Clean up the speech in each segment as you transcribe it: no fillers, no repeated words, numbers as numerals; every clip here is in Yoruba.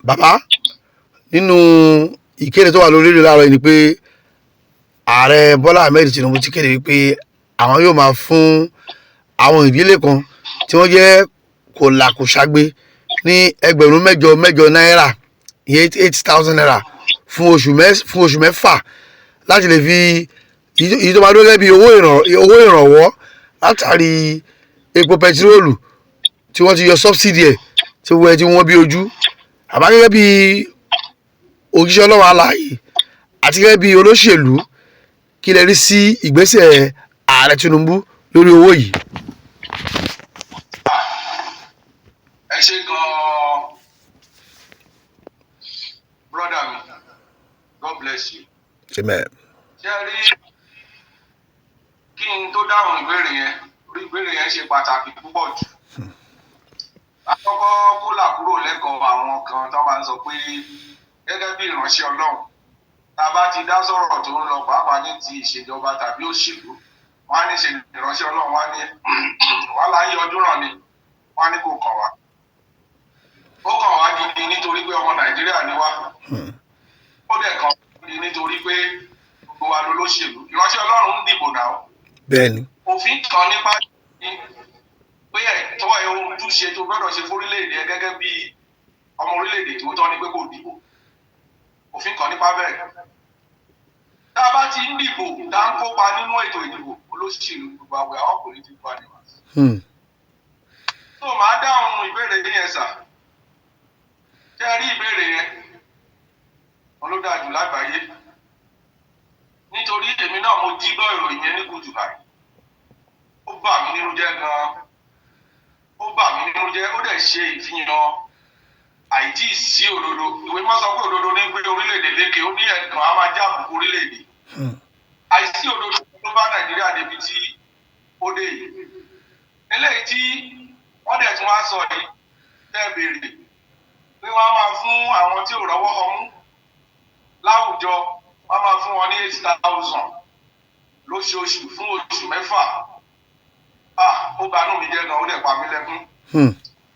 Bàbá, nínú ìkéde tó wà lórí rédíò láàárọ̀ yìí ni pé ààrẹ Bọ́lá Ahmed Tinubu ti kéde wípé àwọn yóò máa fún àwọn ìdílé kan tí wọ́n jẹ́ kòlàkòṣagbe ní ẹgbẹ̀rún mẹ́jọ mẹ́jọ náírà, ìyẹn ₦8,000 fún oṣù 6 láti lè fi èyí tó máa dúró gẹ́gẹ́ bí owó ìrànwọ́ látàrí epo pẹtiróòlù tí wọ́n ti yọ subsidy ẹ̀, tí wọ́n ti wọ́n bí ojú. Àbá, gẹ́gẹ́ bí òjíṣẹ́ Ọlọ́run alààyè àti gẹ́gẹ́ bí olóṣèlú, kí lẹ rí sí ìgbésẹ̀ ààrẹ Tinubu lórí owó yìí? Ẹ ṣe gan-an, brother mi. God bless you. Amen. Ṣé ẹ rí, kí n tó dáhùn ìbéèrè yẹn, orí ìbéèrè yẹn ṣe pàtàkì púpọ̀ jù. Àkọ́kọ́, kó là kúrò lẹ́kọ̀ọ́ àwọn kan tó máa ń sọ pé gẹ́gẹ́ bí ìránṣẹ́ Ọlọ́run, tá a bá ti dá sọ̀rọ̀ tó ń lọ, pàápàá ní ti ìṣèjọba tàbí òṣèlú, wọ́n á ní ṣe ìránṣẹ́ Ọlọ́run, wọ́n á ní wọ́n á láyé ọdún ràn ni, wọ́n á ní kò kàn wá. Ó kàn wá gidi nítorí pé ọmọ Nàìjíríà ni wá. Ó dẹ̀ kàn wá gidi nítorí pé gbogbo wa lolóṣèlú. Ìránṣẹ́ Ọlọ́run ń dìbò náà. Òfin kan nípa ní pé ẹ̀tọ́ ẹ, ojúṣe tó gbọ́dọ̀ ṣe fórílẹ̀-èdè ẹ gẹ́gẹ́ bí ọmọ orílẹ̀-èdè tó tọ́ ni pé kò dìbò. Òfin kan nípa bẹ́ẹ̀. Tá a bá ti ń dìbò, tá a ń kópa nínú ètò ìdìbò, olóṣèlú gbogbo àwẹ̀ àwọn political animals. Tó máa dáhùn ìbéèrè yẹn sà, ṣé ẹ rí ìbéèrè yẹn, wọn ló dáa jù lágbàáyé, nítorí èmi náà mo jí gbọ́ ìròyìn yẹn ní kùtù báyìí. Ó bà mí nínú jẹ́ gan-an, ó bà mí nínú jẹ́. Ó dẹ̀ ṣe ìfihàn àìtí sí òdodo. Ìwé mọ́ sọ pé òdodo ní gbé orílẹ̀-èdè lékè, ó ní ẹ̀gàn á máa jẹ́ àbùkù orílẹ̀-èdè. Àìsí òdodo ló bá Nàìjíríà débi tí ó dé yìí. Eléyìí tí wọ́n dẹ̀ tún wá sọ yìí tẹ́ béèrè pé wọ́n á máa fún àwọn tí ò rọ́wọ́ họmú láwùjọ, wọ́n á máa fún wọn ní 8,000 lóṣooṣù fún oṣù 6. Ah, ó banú mi jẹ́ gan, ó dẹ̀ pa mí lẹ́kún,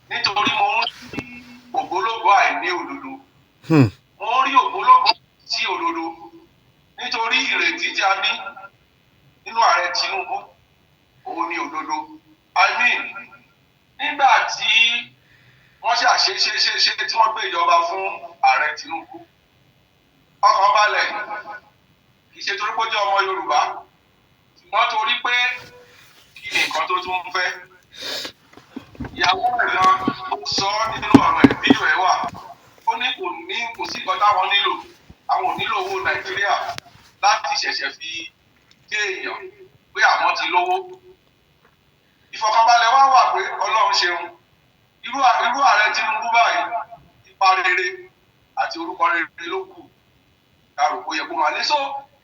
nítorí mo ń rí ògbólógbòó àìní òdodo. Mo ń rí ògbólógbòó sí òdodo, nítorí ìrètí tí a ní nínú ààrẹ Tinubu òun ni òdodo. I mean, nígbà tí wọ́n ṣàṣe ṣe ṣe ṣe tí wọ́n gbé ìjọba fún ààrẹ Tinubu, ọkàn balẹ̀. Kì í ṣe torí pé ó jẹ́ ọmọ Yorùbá, ṣùgbọ́n torí pé kí ni nǹkan tó tún ń fẹ́. Ìyàwó rẹ̀ gan ó sọ nínú ọ̀rọ̀ ẹ̀, fídíò ẹ̀ wà, ó ní kò ní kò sí nǹkan táwọn nílò, àwọn ò nílò owó Nàìjíríà láti ṣẹ̀ṣẹ̀ fi dé èèyàn pé àwọn ti lówó. Ìfọ̀kànbalẹ̀ wá wà pé Ọlọ́run ṣeun, irú ààrẹ Tinubu báyìí, ipa rere àti orúkọ rere ló kù kárò kó yẹ kó máa lé. So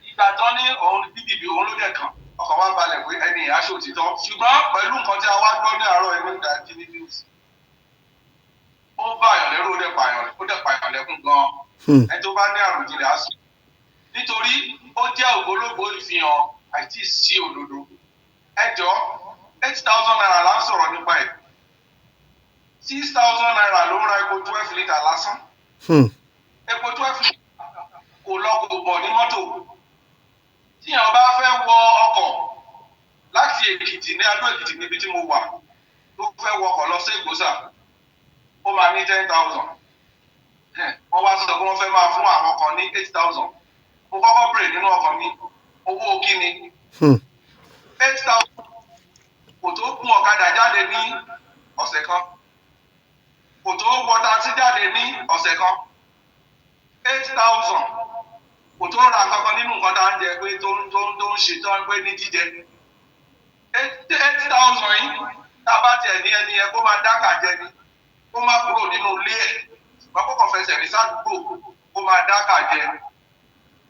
ìgbà tán ní òun PDP, òun ló dẹ̀ kàn, ọkàn wa balẹ̀ pé ẹni ìyá ṣòtítọ́. Ṣùgbọ́n pẹ̀lú nǹkan tí a wá gbọ́ ní àárọ̀ ẹni ìdájí ní news, ó bá àyàn lẹ́rù, ó dẹ̀ pààyàn lẹ́kún gan-an. Ẹni tó bá ní àròjinlẹ̀ á sùn, nítorí ó jẹ́ ògbólógbòó ìfihàn àìtí sí òdodo. Ẹ jọ, ₦8,000 là ń sọ̀rọ̀ nípa ẹ̀. ₦6,000 ló ń ra epo 12 litre lásán. Epo 12 litre kò lọ kò bọ̀ ní mọ́tò. Tíyàn bá fẹ́ wọ ọkọ̀ láti Èkìtì, ní Adó Èkìtì níbi tí mo wà, tó fẹ́ wọkọ̀ lọ sí Ìgbósà, ó máa ní 10,000. Wọ́n wá sọ pé wọ́n fẹ́ máa fún àwọn kan ní 8,000. Mo kọ́kọ́ bèrè nínú ọkàn mi, owó kíni? 8,000 kò tó gun ọ̀kadà jáde ní ọ̀sẹ̀ kan, kò tó wọ taxi jáde ní ọ̀sẹ̀ kan. 8,000 kò tó ra kankan nínú nǹkan tá à ń jẹ pé tó ń ṣe tán pé ní jíjẹ. 8,000 yìí, tá a bá tiẹ̀ ní ẹni yẹn kó máa dákà jẹ ni, kó má kúrò nínú ilé ẹ̀, ṣùgbọ́n kó kàn fẹsẹ̀ ní sádùúgbò, kó máa dákà jẹ,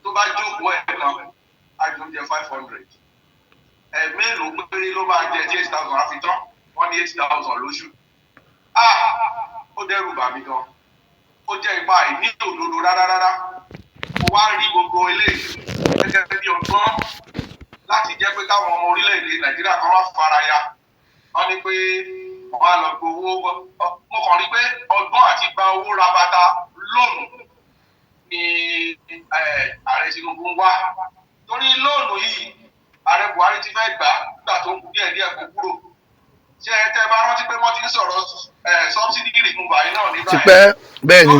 tó bá jókòó ẹ̀ kan, á jẹ oúnjẹ 500. Ẹ̀ mélòó péré ló máa jẹ tí 8,000 á fi tán? Wọ́n ní 8,000 lóṣù. Ah, ó dẹ́rù bà mí gan. Ó jẹ́ ipa àìní òdodo rárá rárá. Mo wá rí gbogbo eléyìí gẹ́gẹ́ bí ọgbọ́n láti jẹ́ pé káwọn ọmọ orílẹ̀-èdè Nàìjíríà kan má fara ya. Wọ́n ní pé wọ́n á lọ gbowó. Mo kàn rí pé ọgbọ́n àti gba owó rabata. Tinubu ń wá, torí loan yìí, ààrẹ Buhari ti fẹ́ gbà á nígbà tó ń kú díẹ̀ díẹ̀ kó kúrò. Ṣé ẹ tẹ́ bá rántí pé wọ́n ti ń sọ̀rọ̀ subsidy removal yìí náà nígbà yẹn? Tipẹ́, bẹ́ẹ̀ ni.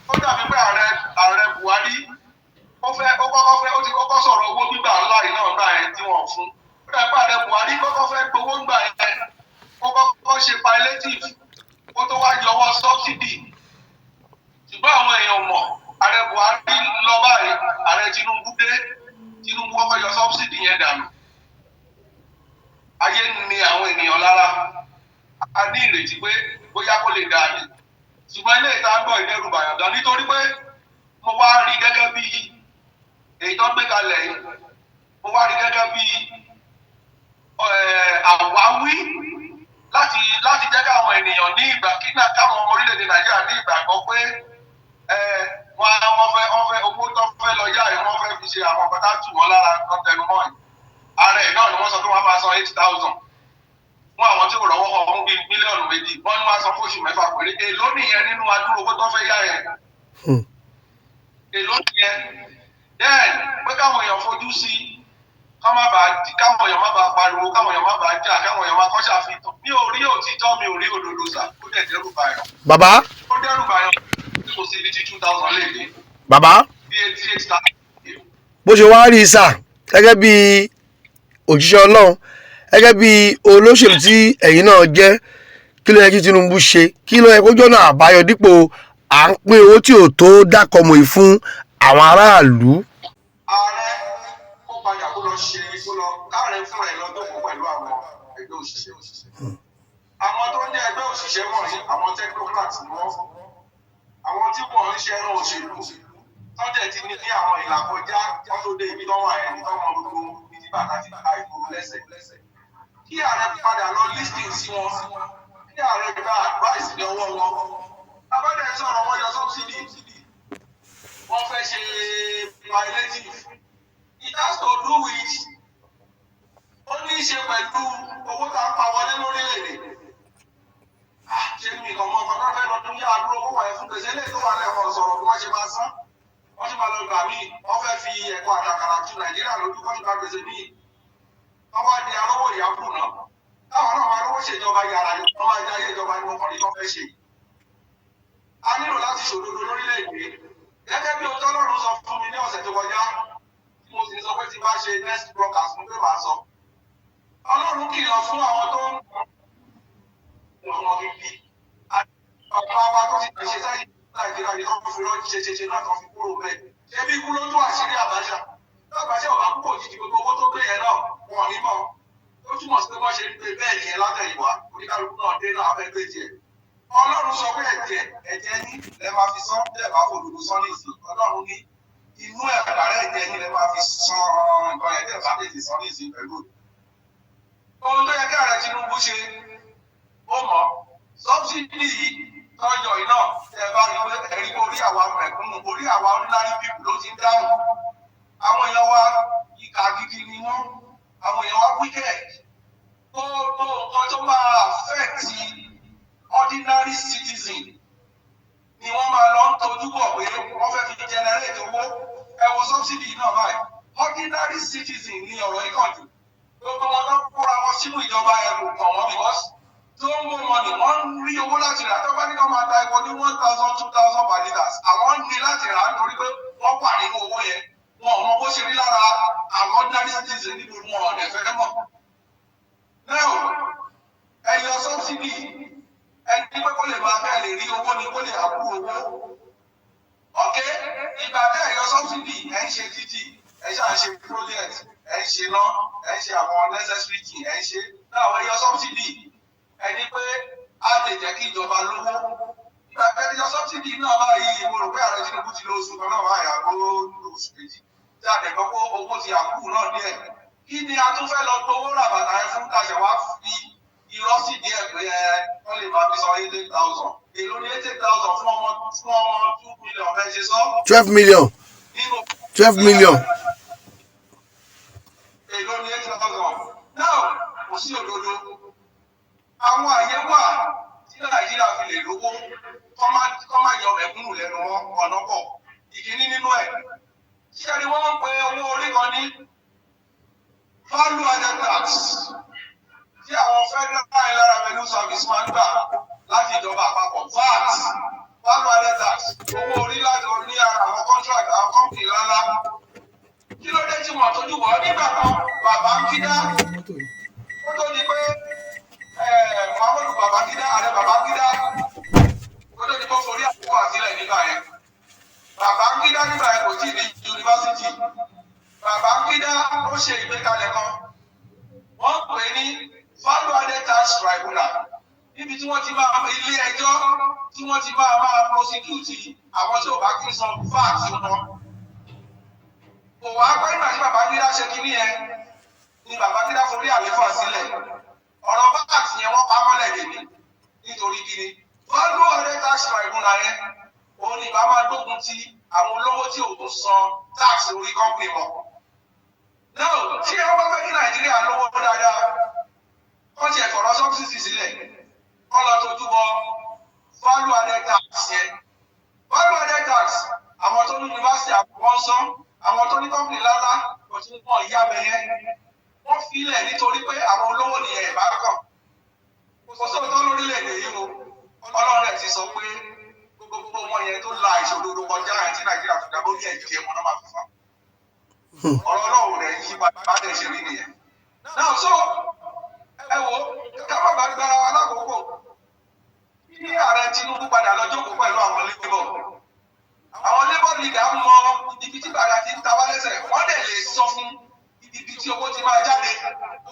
Ó dàbí pé ààrẹ Buhari, ó fẹ́, ó kọ́kọ́ fẹ́, ó ti kọ́kọ́ sọ̀rọ̀ owó gbígbà ńlá yìí náà gbà yẹn tí wọ́n fún. Ó dàbí pé ààrẹ Buhari kọ́kọ́ fẹ́ gbowó gbà yẹn, ó kọ́kọ́ ṣe palliative kó tó wá yọwọ́ subsidy, ṣùgbọ́n àwọn èèyàn mọ̀. Ààrẹ Buhari lọ báyìí, ààrẹ Tinubu dé. Tinubu kọ́kọ́ yọ subsidy yẹn dànù. Ayé ni àwọn ènìyàn lára. A ní ìrètí pé bóyá kó lè dáa ni, ṣùgbọ́n ilé ìta ń gbọ́ ìdẹ́rù bàyàn gan, nítorí pé mo wá rí gẹ́gẹ́ bí èyí tó gbé kalẹ̀ yìí, mo wá rí gẹ́gẹ́ bí àwáwí láti jẹ́ káwọn ènìyàn ní ìgbà kí náà, káwọn ọmọ orílẹ̀-èdè Nàìjíríà ní ìgbàgbọ́ pé wọ́n fẹ́ owó tó fẹ́ lọ yá yìí, wọ́n fẹ́ fi ṣe àwọn nǹkan tá tù wọ́n lára tó tẹnu mọ́ yìí. Ààrẹ náà ni wọ́n sọ pé wọ́n máa san 8,000 fún àwọn tí kò rọ́wọ́ họ fún bíi mílíọ̀nù 2. Wọ́n ní wọ́n á san fóṣù 6 péré. Èló nìyẹn nínú adúrò owó tó fẹ́ yá yẹn? Èló nìyẹn? Then pé káwọn èèyàn fojú sí ká má bàa káwọn èèyàn má bàa pariwo, káwọn èèyàn má bàa jà, káwọn èèyàn má kọ́ ṣàfihàn. Mi ò rí òtítọ́, mi ò rí òdodo sà. Ó dẹ̀ dẹ́rù bàyàn. Bàbá. Ó dẹ́rù bàyàn tí kò sí ibi tí 2,000 lè dé. Bàbá. Bí 88,000. Bó ṣe wá rí sà, gẹ́gẹ́ bí òjíṣẹ́ Ọlọ́run, gẹ́gẹ́ bí olóṣèlú tí ẹ̀yin náà jẹ́, kí ló yẹ kí Tinubu ṣe? Kí ló yẹ kó jọ́nà àbáyọ dípò à ń pín owó tí ò tó dákọ̀mọ̀ yìí fún àwọn aráàlú? Ààrẹ kó padà, kó lọ ṣe, kó lọ káàrẹ fúnra ẹ̀ lọ́dún pẹ̀lú àwọn ẹgbẹ́ òṣìṣẹ́. Àwọn tó ń jẹ́ ẹgbẹ́ òṣìṣẹ́ wọ̀nyí, àwọn technocrats ni wọ́n, àwọn tí wọ́n ń ṣe ẹran òṣèlú, tọ́jẹ̀ ti ní àwọn ìlàkọjá wọ́n tó dé ibi tó wà ẹni tó mọ gbogbo ibi tí bàtà ti ta ìgboro lẹ́sẹ̀. Kí ààrẹ padà lọ listen sí wọn, kí ààrẹ gba advice ní ọwọ́ wọn. Abẹ́rẹ́ sọ̀rọ̀, wọn yọ subsidy, wọ́n fẹ́ ṣe palliative. It has to do with, ó ní í ṣe pẹ̀lú owó tá a pa wọlé lórílẹ̀‐èdè. Ṣé mi kàn mọ ọkọ̀ tó fẹ́ lọ́dún yá àdúró owó wọ̀nyẹn fún gbèsè lè tó wà lẹ́kọ̀ọ́ sọ̀rọ̀ bí wọ́n ṣe máa san, wọ́n ṣe máa lọ gbà míì. Wọ́n fẹ́ fi ẹ̀kọ́ àtàkàrà tu Nàìjíríà lójú kọ́ nípa gbèsè míì. Wọ́n wá di arówó ìyàbù náà, táwọn náà máa rówó ṣèjọba yàrá yòókù, wọ́n máa jayé ìjọba ní wọn kàn ní tó fẹ́ ṣe. A nílò láti ṣòdodo lórílẹ̀‐èdè, gẹ́gẹ́ bí ohun tọ́lọ́run sọ fún mi ní ọ̀sẹ̀ tó kọjá, tí mo sì sọ pé tí bá ṣe next broadcast mo pé màá sọ. Ọlọ́run kìlọ̀ fún àwọn tó ń ọmọ gidi, bàbá wa tó ti ṣe sẹ́yìn Nàìjíríà yìí, tó fi rọ́ọ̀jì ṣe ṣe ṣe náà tó fi kúrò bẹ́ẹ̀. Ṣé bí ikú ló tú àṣírí Àbáṣà? Àbáṣà ò bá kú òjijì, gbogbo owó tó gbé yẹn náà wọn ò ní mọ̀. Ó túmọ̀ sí pé wọ́n ṣe ń gbé bẹ́ẹ̀ yẹn látẹ̀yìnwá, oníkálukú náà dé náà fẹ́ gbé tiẹ̀. Ọlọ́run sọ pé ẹ̀jẹ̀, ẹ̀jẹ̀ yín lẹ máa fi sán tẹ́ ẹ̀ bá fòdodo sán ní ìsìn. Ọlọ́run ní inú ẹ̀rẹ̀ ẹ̀jẹ̀ yín lẹ máa fi sán nǹkan yẹn tẹ́ ẹ̀ bá tètè sán ní ìsìn pẹ̀lú. Ohun tó yẹ kí ààrẹ Tinubu ṣe, ó mọ̀ subsidy yìí tọ́jọ́ yìí náà, tẹ́ ẹ bá rí pé ẹ̀rí pé orí àwa mẹ̀kúnnù, orí àwa ordinary people ló ti ń dáhùn. Àwọn èèyàn wa, ìkà gidi ni wọ́n. Àwọn èèyàn wa wicked. Gbogbo nǹkan tó máa affect ordinary citizen ni wọ́n máa lọ ń tojú bọ̀ pé wọ́n fẹ́ fi generate owó. Ẹ wo subsidy náà báyìí, ordinary citizen ni ọ̀rọ̀ yìí kàn jù. Gbogbo wọn tó kóra wọn sínú ìjọba, ẹ̀rù kàn wọ́n, because tó ń mú money, wọ́n ń rí owó láti rà. Tó bá ní kó máa ta epo ní 1,000, 2,000 per litres, àwọn ń ní láti rà á nítorí pé wọ́n wà nínú owó yẹn. Wọn ò mọ bó ṣe rí lára àwọn ordinary citizen níbo, wọn ò dẹ̀ fẹ́ mọ̀. Now, ẹ yọ subsidy, ẹni pé kó lè máa fẹ́ lè rí owó ni, kó lè àbúrò owó. Ok, ìgbà tẹ́ ẹ yọ subsidy, ẹ ń ṣe títì, ẹ ṣáà ń ṣe project, ẹ ń ṣe ná, ẹ ń ṣe àwọn necessary thing, ẹ ń ṣe. Now, ẹ yọ subsidy, ẹni pé á lè jẹ́ kí ìjọba lówó. Ìgbà tẹ́ ẹ yọ subsidy náà báyìí, mo rò pé ààrẹ Tinubu ti lo oṣù kan náà báyìí, àgbo oṣù 2 tí a dẹ̀ gbọ́ pé owó ti àkúrú náà díẹ̀. Kí ni a tún fẹ́ lọ gbowó rà bàtà ẹ fún kàṣẹ wá fi irọ́ sí díẹ̀ pé ẹ wọ́n lè máa fi san 80,000? Èló ní 80,000 fún ọmọ 2 million fẹ́ ṣe sọ? 12 million. Nínú 12 million. Èló ní 80,000 náà? Kò sí òdodo. Àwọn àyè wà tí Nàìjíríà fi lè lówó, kọ́ má yọ mẹ̀kúnnù lẹ́nu wọn. Ọ̀nà pọ̀. Ìkíní nínú ẹ̀ Value added tax, owó orí láti ní ara àwọn contract, àwọn company ńláńlá. Kí ló dé tí wọ́n tójú bọ̀ nígbà kan? Babangida, ó tó di pé Muhammadu Babangida, ààrẹ Babangida, ó tó di pé ó forí àkókò àsílẹ̀ nígbà yẹn. Babangida nígbà yẹn kò tí ì ní yunifásitì. Babangida ó ṣe ìgbékalẹ̀ kan, wọ́n pè ní Value Added Tax Tribunal, níbi tí wọ́n ti máa, ilé ẹjọ́ tí wọ́n ti máa prosecute àwọn tí ò bá kí ń san VAT wọn. Kò wá pẹ́ nígbà tí Babangida ṣe kínní yẹn ni Babangida forí àléfà sílẹ̀. Ọ̀rọ̀ VAT yẹn, wọ́n pa mọ́lẹ̀ lèmi. Nítorí kíni? Value Added Tax Tribunal yẹn, òun ni ìbá máa gbógun ti àwọn olówó tí ò san tax orí company wọn. Now, tí ẹ bá fẹ́ kí Nàìjíríà lówó dáadáa, wọ́n ti ẹ̀fọ̀rọ̀ subsidy sílẹ̀, kọ́ lọ tójú bọ value added tax yẹn. Value added tax, àwọn tó ní yunifásitì àwọn ń san, àwọn tó ní company ńláńlá kò tí wọ́n yá bẹ yẹn, wọ́n filẹ̀ nítorí pé àwọn olówó nìyẹn ẹ̀ bá kàn. Kò sóòótọ́ lórílẹ̀‐èdè yìí o. Ọlọ́run ẹ̀ ti sọ pé gbogbo wọn yẹn tó la ìṣòdodo kọjá ẹ̀ tí Nàìjíríà fi dá lórí ẹ̀jẹ̀ wọn náà máa fi fún ọ̀rọ̀. Ọlọ́run rẹ̀ yí bá dẹ̀ ṣe rí nìyẹn. Now, so ẹ wo, ká má bàa gbára wa lákòókò, kí ààrẹ Tinubu padà lọ jókòó pẹ̀lú àwọn labour, àwọn labour leader mọ ibi tí bàtà ti ń ta wá lẹ́sẹ̀. Wọ́n dẹ̀ lè sọ fún ibi tí owó ti máa jáde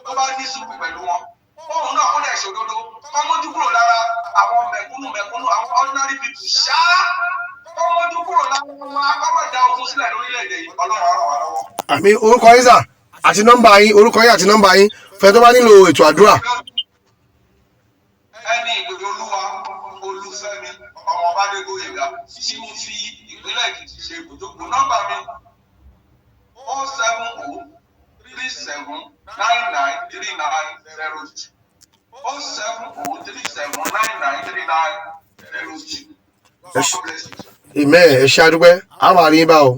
tó bá ní sùúrù pẹ̀lú wọn. Òun náà kó dẹ̀ ṣòdodo, kọ́ mójú kúrò lára àwọn mẹ̀kúnnù mẹ̀kúnnù, àwọn ordinary people ṣáá, kọ́ mójú kúrò lára wọn, kọ́ má da ogun sílẹ̀ lórílẹ̀‐èdè yìí. Ọlọ́run á ràn wá lọ́wọ́. Àmín. Orúkọ yín sà àti nọ́mbà yín, orúkọ yín àti nọ́mbà yín fẹ́ tó bá nílò ètò àdúrà. Ẹni ìgbèrè Olúwa, Olúfẹ́mi ọmọ Bádégbóyèga, tí mo fi ìpínlẹ̀ Èkìtì ṣe ibùjókòó. Nọ́mbà mi, 07037993902, 07037993902. Amen. Ẹ ṣe, àdúpẹ́, a máa rí yín bá o.